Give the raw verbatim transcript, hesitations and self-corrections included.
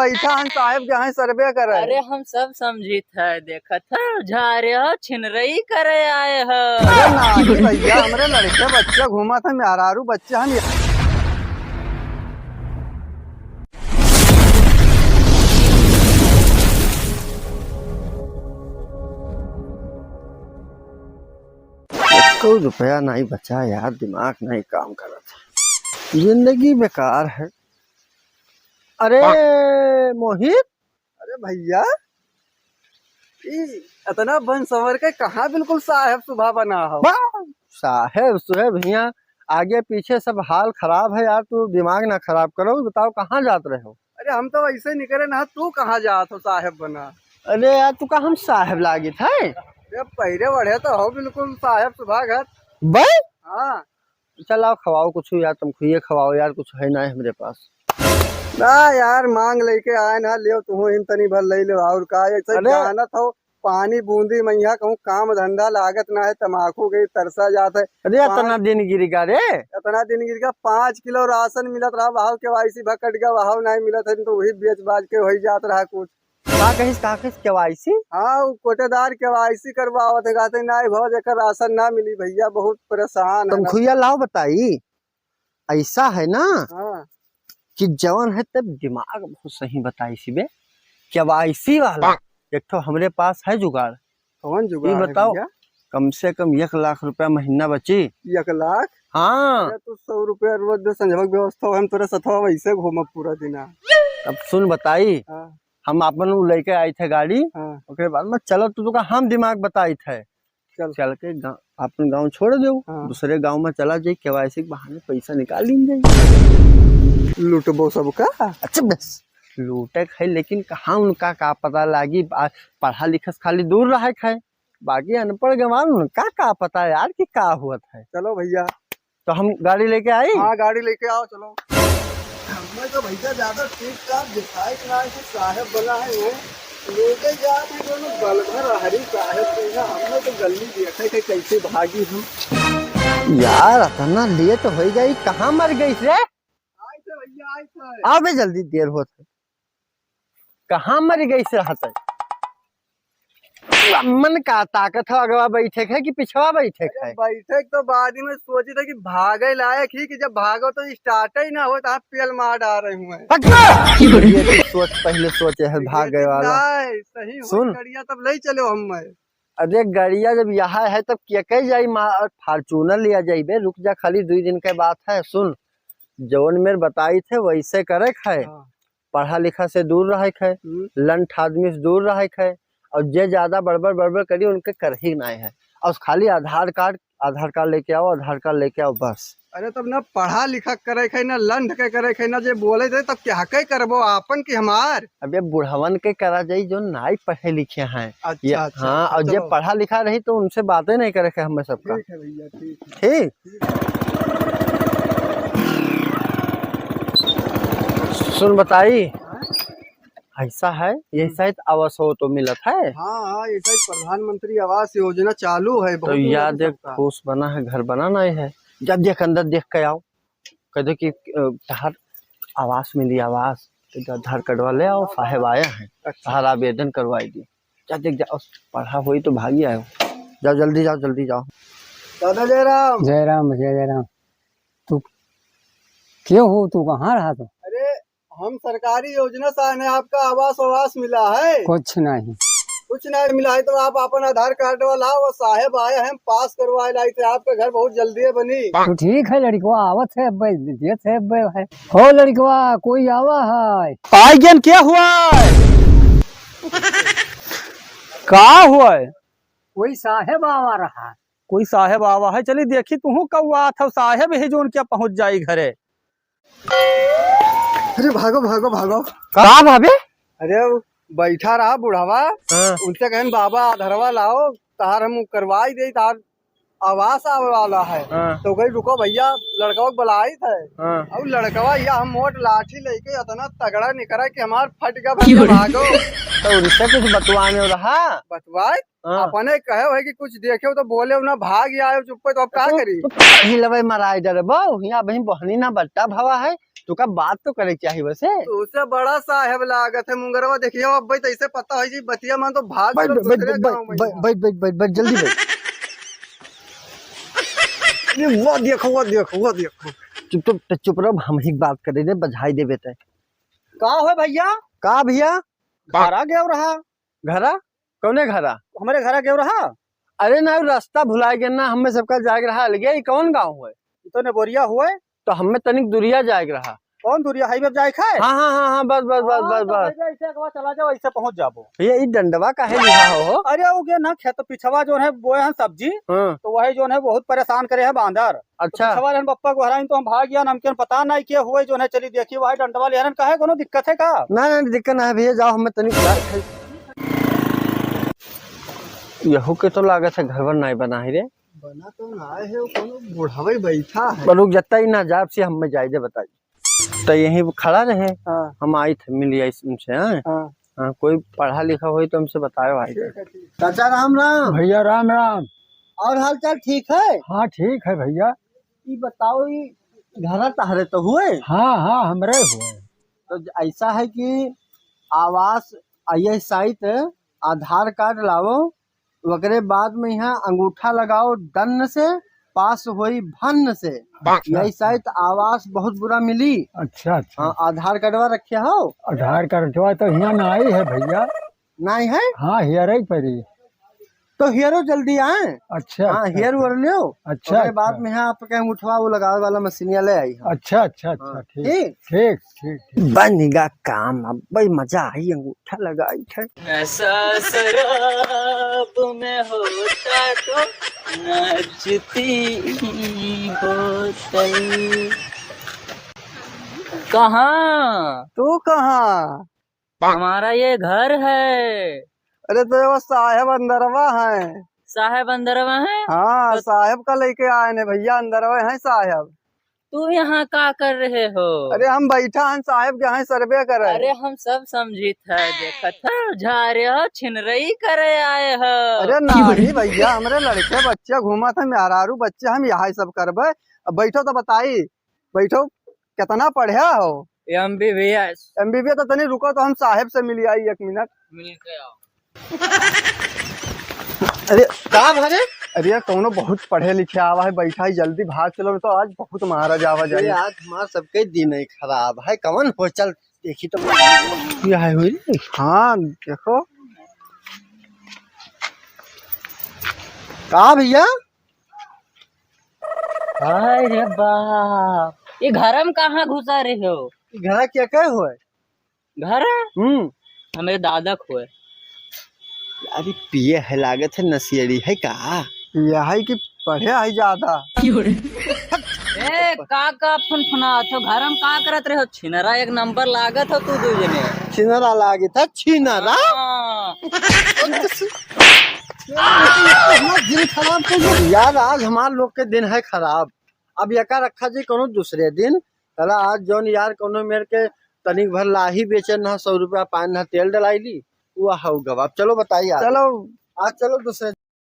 बैठा हन साहेब के यहाँ सर्वे करे। अरे हम सब समझित है, देखत है, झारे हो, छिनरई करे आए हो। अरे नाहीं भैया, हमरे लड़के बच्चे घूमत है, मेहरारू बच्चे हम एको रुपया नाहीं बचा यार, दिमाग नाहीं काम करत है, जिंदगी बेकार है। अरे मोहित, अरे भैया, ई इतना बन संवर के कहाँ बिल्कुल साहेब सुभा बना हो? बा, साहेब सुहेब हियाँ आगे पीछे सब हाल खराब है यार, तू दिमाग ना खराब करो, बताओ कहाँ जात रहे हो? अरे हम तो वैसे निकरे ना, तू कहाँ जात हो साहेब बना? अरे यार, तू का हम साहेब लागित है? अरे पहले बढ़े तो हो बिल्कुल साहेब सुभा घर। बे? हाँ। चल आओ, खवाओ कुछ यार, तुम खुइए खवाओ यार, कुछ है ना हमरे पास। ना यार, मांग लेके आए ना, लेव तुहू हिन तनी भर ले लेव, और का, ऐसे अरे! जानत हो, पानी बूंदी मइहा कहूँ काम धंधा लागत ना है, तमाकू गई तरसा जात है। अरे, पान इतना दिन गिर गा रे। इतना दिन गिर गा, पाँच किलो राशन मिलत रहा, वहाव केवाईसी भकट गया, वहाव नाहीं मिलत है, तो वही बेच बाच के वही जात रहा कुछ। का कहिस, का कहिस, केवाईसी? हाँ, वो कोटेदार केवाईसी करवावत है, कहते, "नाहीं भौज, एकर राशन ना मिली भैया, बहुत परेशान है तुम ना।" खुइया लाओ बताई, ऐसा है ना हाँ। कि जवन है तब दिमाग बहुत सही बताई सी बे, केवाईसी वाला। एक ठो हमरे पास है जुगाड़। कौन जुगाड़ ये है बताओ, भैया? कम से कम एक लाख रुपया महीना बची। एक लाख? हाँ। अरे, तू सौ रुपया रोज दे, संझवक व्यवस्था हो, हम तोरे सथवा वैसे घूमब पूरा दिना। अब सुन बताई, हाँ। हम आपन उ लेके आई थे गाड़ी, हाँ। ओकरे बाद में चलो, तू तो का हम दिमाग बताई थे। चल। चल के गा-, आपन गाँव छोड़ देउ, हाँ। दूसरे गाँव में चला जाई, केवाईसी के बहाने पैसा निकाल लीन जाई। लूटबो सबका? अच्छा बस, लूटे के है, लेकिन कहाँ उनका का पता लागी, बा-, पढ़ा लिखा से खाली दूर रहे के है, बाकी अनपढ़ गंवार उनका का पता यार कि का हुआ है। चलो भैया, तो हम गाड़ी लेके आई? हाँ, गाड़ी लेके आओ, चलो। हमें तो भैया ज्यादा ठीक ठाक दिखाई ना है कि साहेब बना है वो। लोगे जात है दोनों बल भर हरी साहेब के यहाँ। हमें तो गली देखे के कैसे भागी हम। यार, इतना लेट हो गई, कहाँ मर गई रे? आए थे भैया, आए थे। आ बे, जल्दी देर होत है। कहाँ मर गई से रहत है? मन का ताकत है, अगवा बैठे के है कि पिछवा बैठे के अरे है? बैठे के तो बाद ही में सोची था कि भागे लायक ही कि जब भागो तो start ही ना हो तो आप पेल मार डाल रहे हुए। हट! ये तो सोच पहले सोचे है ये भागे तो वाला। नहीं, सही हो सुन। गड़िया तब ले चलो हम मैं। अरे गड़िया जब यहाँ है तब क्या कह जाई माँ, Fortuner लिया जाई बे, रुक जा, खाली दो दिन के बात है। सुन, जौन मेर बताई थे वैसे करे के है। हाँ। पढ़ा लिखा से दूर रहे के है, हम्म। लंठ आदमी से दूर रहे के है, और जे ज्यादा बड़बड़ बड़बड़ करी उनके करही नाहीं है। और खाली आधार कार्ड, आधार कार्ड लेके आओ, आधार कार्ड लेके आओ बस। अरे तब ना पढ़ा लिखा करे के है, ना लंठ के करे के है, ना जे बोले थे तब क्या के करबो आपन की हमार? अब ये बुढ़वन के करा जाई जो नाहीं पढ़े लिखे हैं। अच्छा, ये, अच्छा, हाँ, अच्छा, और जे चलो। पढ़ा लिखा रही तो उनसे बातें नहीं करे के हमें सबका। ठीक है भैया, ठीक है। ठीक। सुन बताई, हाँ? ऐसा है, ये हम्म। शायद आवास हो तो मिलत है। हाँ, हाँ, ये शायद प्रधानमंत्री आवास योजना चालू है, तो बहुत लोगों याद को एक सबका। ठोस बना है, घर बना नहीं है। जा देख, अंदर देख के आओ, कह दो कि, अ, तहार आवास मिली, आवास, तो आधार कार्डवा ले आओ, साहेब आया है, अच्छा। तहार आवेदन करवाई दी। जा देख, जा, उस पढ़ा होई तो भागी आयो। जाओ, जल्दी जाओ, जल्दी जाओ। दादा जयराम। जयराम, भैया जयराम। तू के हो, तू कहाँ रहा तू? अरे, हम सरकारी योजना से आने, आपका आवास वावास मिला है? कुछ नहीं। कुछ नहीं मिला है तो आप अपन आधार कार्ड वाला, वो साहेब आए हैं, पास करवाए लाई थे, आपका घर बहुत जल्दी बनी। तो ठीक है लड़कवा, आवत है अब्बे, देत है अब्बे है। हो लड़कवा, कोई आवा है? आइगन क्या हुआ है? का हुआ है? कोई साहेब आवा रहा है। कोई साहेब आवा है, चली देखी तुहू कौआ था, साहेब ही जोन क्या पहुंच जाई घरे। अरे भागो, भागो, भागो। का भाभी? अरे वो बैठा रहा बुढ़ावा, हाँ। उनसे कहन, "बाबा, आधारवा लाओ, तार हम करवाई दे, तार आवास आवे वाला है।" हाँ। तो कही, "रुको भैया, लड़कवा को बुलाई थे।" हाँ। और लड़कवा या हम मोट लाठी लेके इतना तगड़ा निकरा कि हमार फट गया, भैया, भागो। तो उनसे कुछ बतवाने रहा? बतवाए? हाँ। अपने कहे हो कि कुछ देखे हो तो बोले हो ना, भाग आए हो चुप्पे, तो अब का तो, करी? तो काढ़ी लेवे मराई डरबो, हियां बहिन बहनी ना बट्टा भवा है। तुका बात तो करे के चाही वैसे। तोसे बड़ा साहेब लागत है मुंगरवा, देखियो अब भाई तैसे पता होइ जी बतिया मन तो भाग बैठ, चलो बैठ, दूसरे बैठ, गाँव में बैठ, यहाँ। बैठ, बैठ, बैठ, बैठ, जल्दी बैठ। अरे वो देखो, वो देखो, वो देखो। चुप, चुप, चुप रहो, हम ही बात करे दे, बजाई देबे ते। का हो भैया? का भैया? घरा गयो रहा? घरा? कौने घरा? हमरे घरा गयो रहा? अरे ना, रास्ता भुलाए गए ना, हमें सबका जाए के रहा अलगे। ई कौन गाँव हुए? ई तो नेबोरिया हुए। तो हमें तनिक दुरिया जाए के रहा। कौन दुरिया? हाईवे पे जाए के है? हाँ, हाँ, हाँ, हाँ, बस, बस, बस, हाँ, बस, तो बस। हाईवे ऐसे एक बार चला जाओ, ऐसे पहुँच जाबो। ये ई डंडवा काहे लिहा हो? अरे वो के ना खेत पिछवा जो है बोए हैं सब्जी, हाँ। तो वही जो है बहुत परेशान करे हैं बांदर। अच्छा। तो पिछवा रहन बप्पा गोहराइन तो हम भाग गया, हमके पता नहीं के हुए जो है, चली देखी वही डंडवा ले रहन, काहे कोनो दिक्कत है का? ना, ना, दिक्कत ना है भैया, जाओ, हमें तनिक यहू के तो लागत है घरवा नाई बना है रे। बना तो ना है, वो कोनो बुढ़ावे बैठा है। पर रुक, जत्ता ही ना जाब से हमें जाए दे बताई। तो यहीं खड़ा रहे, हाँ। हम आई थे, मिल आई उनसे, हाँ? हाँ। हाँ, कोई पढ़ा लिखा होई तो हमसे बतायो आई। ठीक है, ठीक। चाचा राम राम। भैया राम राम। और हाल चाल ठीक है? हाँ, ठीक है भैया। ई बताओ, ई घरा तहरे तो हुए? हाँ, हाँ, हमरे हुए। तो ज-, ऐसा है कि आवास, आ, ये साइत आधार कार्ड लाओ, ओकरे बाद में यहाँ अंगूठा लगाओ डन से, पास होई भन्न से। अच्छा, यही अच्छा। साइत आवास बहुत बुरा मिली। अच्छा, अच्छा। हाँ, आधार कार्डवा रखे हो? आधार कार्डवा तो यहाँ ना आई है भैया। नहीं है? हाँ, हियरे पड़ी। तो हियरो जल्दी आए। अच्छा, हाँ, अच्छा, हियर अच्छा। उर लियो। अच्छा, ओकरे बाद अच्छा। में यहाँ आपके अंगूठवा वो लगावे वाला मशीनिया ले आई हम। अच्छा, अच्छा, अच्छा, हाँ, ठीक, ठीक? ठीक, ठीक, ठीक। बनिगा काम, अब बड़ी मजा आई, अंगूठा लगाई है। नशा शराब में होता तो नाचती बोतल। कहाँ? तू कहाँ? हमारा ये घर है। अरे तो ये वो साहेब अंदरवा हैं। साहेब अंदरवा हैं? हाँ, तो साहेब का लेके आए ने भैया, अंदरवा हैं साहेब। तू यहाँ का कर रहे हो? अरे हम बैठा हैं साहेब के यहाँ सर्वे करे। अरे हम सब समझित है, देखत है, झारे हो, छिनरई करे आए हो। अरे नहीं भैया, हमरे लड़के बच्चे घूमत हैं, मेहरारू बच्चे, हम यहाँ सब करबे। अब बैठो तो बताई, बैठो, कितना पढ़्या हो? एमबीबीएस। एमबीबीएस तो तनी रुको, तो हम साहेब से मिल आई एक मिनट। मिल के आओ। अरे, का भरे? अरे, कौनो बहुत पढ़े लिखे आवा है, बैठा है, जल्दी भाग चलो, तो आज बहुत मारा जावा अरे, जाए। आज हमार सबके दिन ही खराब है, कौन हो, चल देखी तो। ये है हुई रे। हाँ, देखो। का भैया? हाय रे बाप, ये घर में कहाँ घुसा रहे हो? ये घर के कहे हुए? घर? हम्म। हमरे दादा को है। अरे पिए है, लागत है नसियड़ी है का? पिए है कि पढ़े है ज्यादा? ए, का का फुनफुनात हो? घर में का करत रहे हो? छिनरा एक नंबर लागत हो तू दू जने। छिनरा लागत है, छिनरा? हाँ। हमार दिन खराब कर दिया। यार, आज हमार लोग के दिन है खराब। अब यका रखा जी कोनो दूसरे दिन। चला आज जौन यार कोनो मेर के तनिक भर लाही बेचे ना, सौ रुपया पान ना तेल डलाई ली, वो हाउ गवा। अब चलो बताई यार। चलो। आज चलो दूसरे